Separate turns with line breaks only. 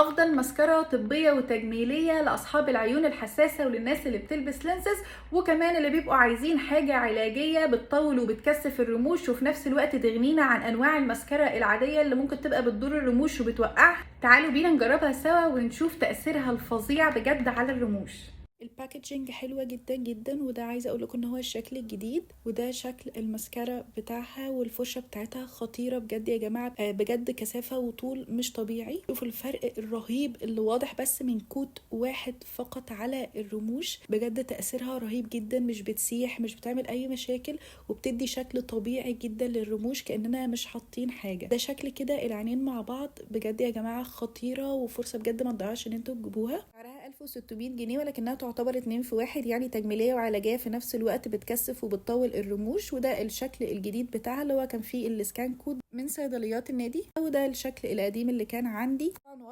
افضل مسكرة طبية وتجميلية لاصحاب العيون الحساسة وللناس اللي بتلبس lenses، وكمان اللي بيبقوا عايزين حاجة علاجية بتطول وبتكثف الرموش، وفي نفس الوقت تغنينا عن انواع المسكرة العادية اللي ممكن تبقى بتضر الرموش وبتوقعها. تعالوا بينا نجربها سوا ونشوف تأثيرها الفظيع بجد على الرموش.
ال packaging حلوة جدا جدا، وده عايزة اقول لكم ان هو الشكل الجديد، وده شكل المسكرة بتاعها والفرشة بتاعتها خطيرة بجد يا جماعة. بجد كثافة وطول مش طبيعي. شوفوا الفرق الرهيب اللي واضح بس من coat واحد فقط على الرموش. بجد تأثيرها رهيب جدا، مش بتسيح، مش بتعمل اي مشاكل، وبتدي شكل طبيعي جدا للرموش كأننا مش حاطين حاجة. ده شكل كده العينين مع بعض. بجد يا جماعة خطيرة، وفرصة بجد ما تضيعش ان انتوا تجيبوها. سعرها 1600 جنيه، ولكنها تعتبر 2 في 1، يعني تجميلية وعلاجية في نفس الوقت، بتكثف وبتطول الرموش. وده الشكل الجديد بتاعها اللي هو كان فيه ال scan code من صيدليات النادي، وده الشكل القديم اللي كان عندي. طبعا واضح